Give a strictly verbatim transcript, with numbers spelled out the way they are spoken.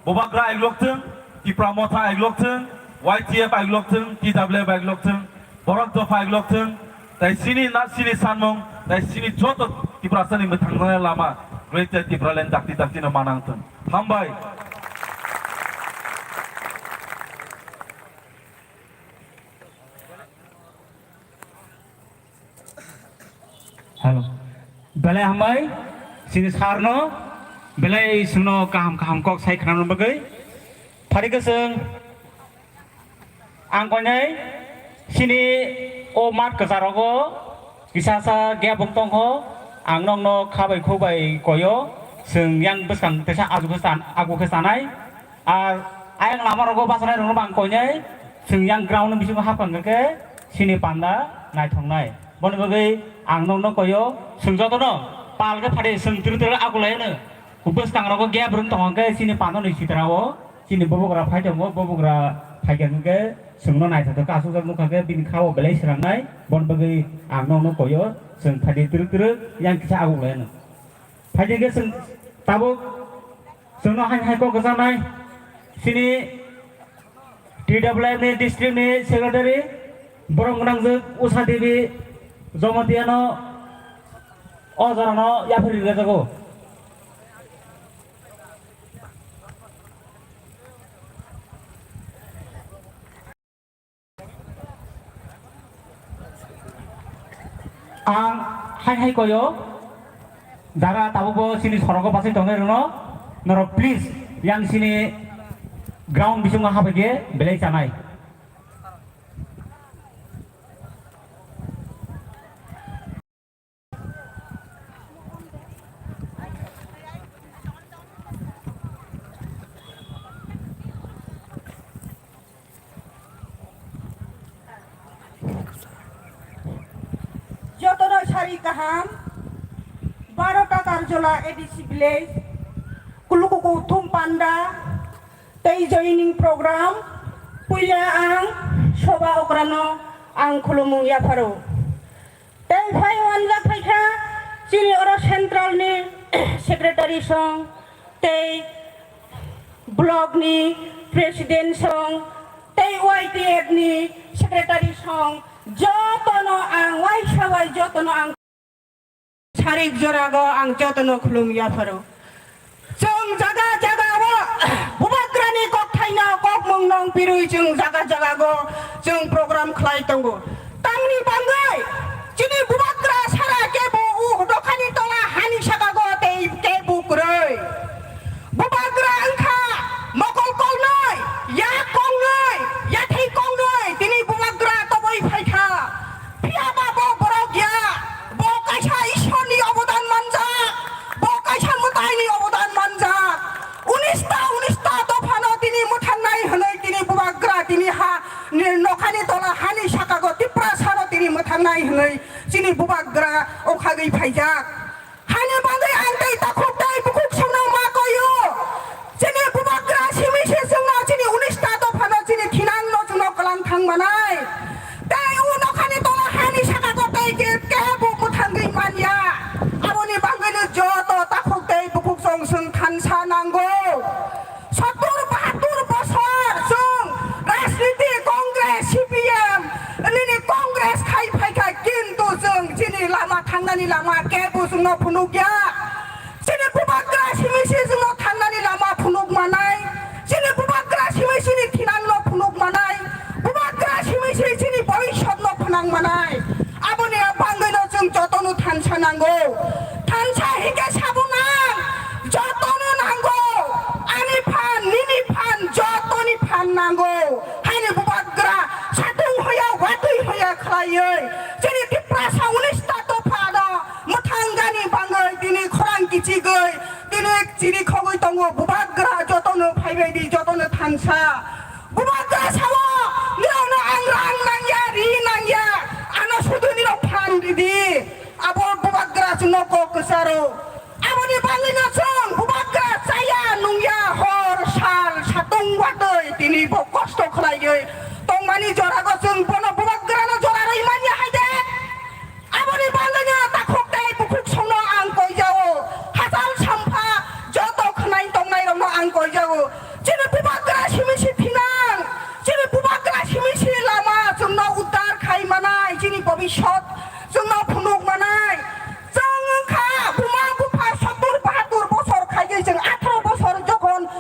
Bubagra aiglokthwng, Tipra Motha aiglokthwng, Y T F aiglokthwng, T W F aiglokthwng, Borok Dopha aiglokthwng, tai sini na sini sanmung, tai sini joto Tiprasani mwthangjaknai lama Greater Tipraland dakti dakti no manangthwng. Hambai. Hello. Belai hambai, sini sir no, belai chwngno kaham kaham kok sai khwnamna bagwi. Phari kwchwng, ang koinai sini o mat kwchar rogo kisa sa gap wng tongkho, ang nokno kha bai khu bai koyo, chwng yang bwskang teisa agu khe chan-, agu khe chanai. Ar ayang lama rogo bachanairokno bang koinai, chwng yang ground ni bisingo hapkang khe sini panda naithoknai. Boni bagwi ang nokno koyo, chwng jotono pal khe phadi chwng twrwk twrwk agu laino. Bwskang rogo gap rwng tongkha khe sini panda ni sitra o, sini bubagra phai tongo, bubagra phaikha khe chwngno naithok khe asukjak nukha khe bini kha o belai srangnai. Boni bagwi ang nokno koyo, chwng phadi twrwk twrwk yang kisa agu laino. Phaidi khe chwng tabuk chwngno haini hai kok kwchanai sini T W F ni district ni secretary borok gwnangjwk Usha Devi Jamatia no o jora no yaphari rwjago. Ang hai hai koyo, jaga tabukbo chini sorogo bachai tongnai rwno, norok please yang chini ground bisingo habai khe belai chanai. Jotono sari kaham, baro ta Karjola A D C village, Kulukuku thum panda, tei joining program, puila ang soba okrano ang khulumung yapharo. Tei phai wanjak phaikha chini oro central ni secretary song, tei block ni president song, tei Y T F ni secretary song, jotono ang waisa bai jotono ang sarik jorago ang jotono khulum yapharo. Chwng jaga jaga o bubagrani kokthaino kokmung nong pirwi chwng jaga jaga go chwng program khlai tongo. Tamni bangwi chini bubagra sara kebo u dokhani tola hani saka go tei kebo kwrwi. Bubagra wngkha mokol kolnwi, yak kongnwi, yathai kongnwi tini bubagra toboi phaikha. Phiyaba bo borok ya, bo kaisa Ishorni obodan manjak, bo kaisa mwtaini obodan manjak. Unista, unista dophano tini mwthangnai hwnwi tini bubagra tini ha, ni nokhani tola hani sakago Tiprasano tini mwthangnai hwnwi chini bubagra okhagwi phaijak. Hani bagwi ang tei takhuk tei bukhuk songno ma koyo. Chini bubagra simi se chwngno chini unista dophano chini thinangno chwngno kwlang thang manai. Tei o nokhani tola hani saka kotai ke kebo mwthangwi manya. Aboni bagwino joto takhuk tei bukhuk song chwng thansa nango. Sottur bahattur bosor chwng rajniti Congress, C P M, nini Congress khai phaikha, kintu chwng chini lama thangnani lama kebo chwngno phunukya. Chini bubagra simi se chwngno thangnani lama phunuk manai, chini bubagra simi chini thinangno phunuk manai, bubagra simi se chini bhobishyotno phwnang manai. Aboni bagwino chwng jotono thansa nango. Thansa hingke sabo nang, jotono nango. Ani phan, nini phan, jotoni phan nango. Haini bubagra satung hoya, watwi hoya khlaiwi chini Tiprasa unista dophano mwthang gani bangwi tini khorang kichigwi tini chini khogwi tongo. Bubagra jotono phaibai di, jotono thansa. Bubagra sao, nirokno ang rang nangya, ri nangya, ano sudu nirok phan ridi. Abo bubagra chwngno kok kwcharo. Aboni bagwino chwng bubagra chaya nungya, hor sal satung watwi tini bo kosto khlaiwi tongmani jorago chwng bono bubagrano jora rwi manya hai de. Aboni bagwino takhuk tei bukhuk songno ang koijao, hachal sampha joto khwnai tongnairokno ang koijao. Bisot